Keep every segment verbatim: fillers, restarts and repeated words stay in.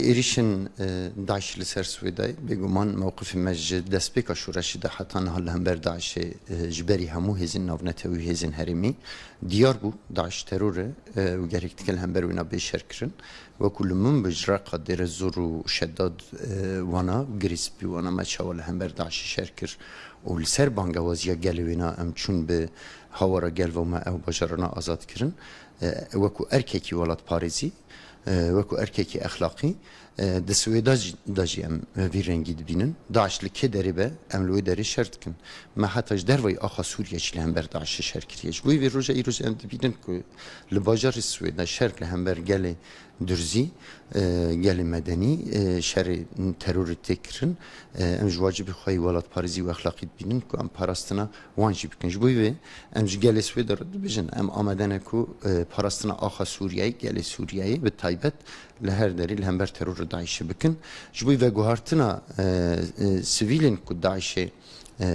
Êrîşên e, DAIŞ li ser Swêdayê, bêguman mewqifê me ji destpêka şoreşê de heta niha li hember DAIŞê e, ji berî hemû hêzên navnetewî, hêzên herêmî diyar bû. DAIŞ teror e e, û gerek dike li hember wêna bê şer kirin. Wekû li min bi ji Reqa, Dêrezor û Şedad e, wana, Girê Spî wana, me çawa li hember DAIŞê şer kir û li ser bangewaziya gelê wêna em çûn bi hawara gel ve me ew bajarana azad kirin. E, wekû erkekî welatparêzî, e, wekû erkekî exlaqî, e, di Swêda jî, da jî em, e, vî rengî dibînin. DAIŞ li kê derê be, em li wê derê şer dikin. Me heta ji dervayî axa Sûriye jî li hember DAIŞê şer kiriye. Ji bo vê roja îro jî em dibînin ku li bajarê Swêda şer li hember gelê Durzî, e, gelê medenî, e, şerê terorê tê kirin. E, em ji wacibê xwe yê welatparêzî û exlaqî dibînin ku em parastina wan jî bikin. Ji bo vê em ji gelê Swêda re dibêjin, em amade ne ku e, parastina axa Sûriyeyê, gelê Sûriyeyê bi taybet li her derê li hember terorê DAIŞê bikin. Ji bo veguhartina e, e, sivîlên ku DAIŞê e,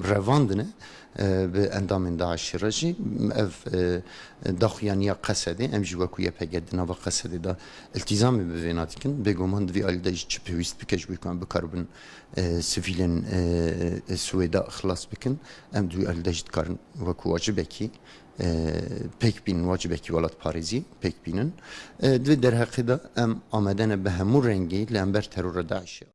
revandine e, bi endamên DAIŞê re jî ev e, daxuyaniya Qesedê, em jî wekû Y P G di nava Qesedê de iltîzamê bi vêna dikin. Bêguman di vî alî de jî çi pêwîst bike ji bo ku em bikaribin e, sivîlên e, e, Swêda xilas bikin, em di wî alî de jî dikarin wekû wacibekî e, pêk bînin, wacibekî welatparêzî pêk bînin. E, di vê derheqê de em amade ne bi hemû rengî li hember terora DAIŞê.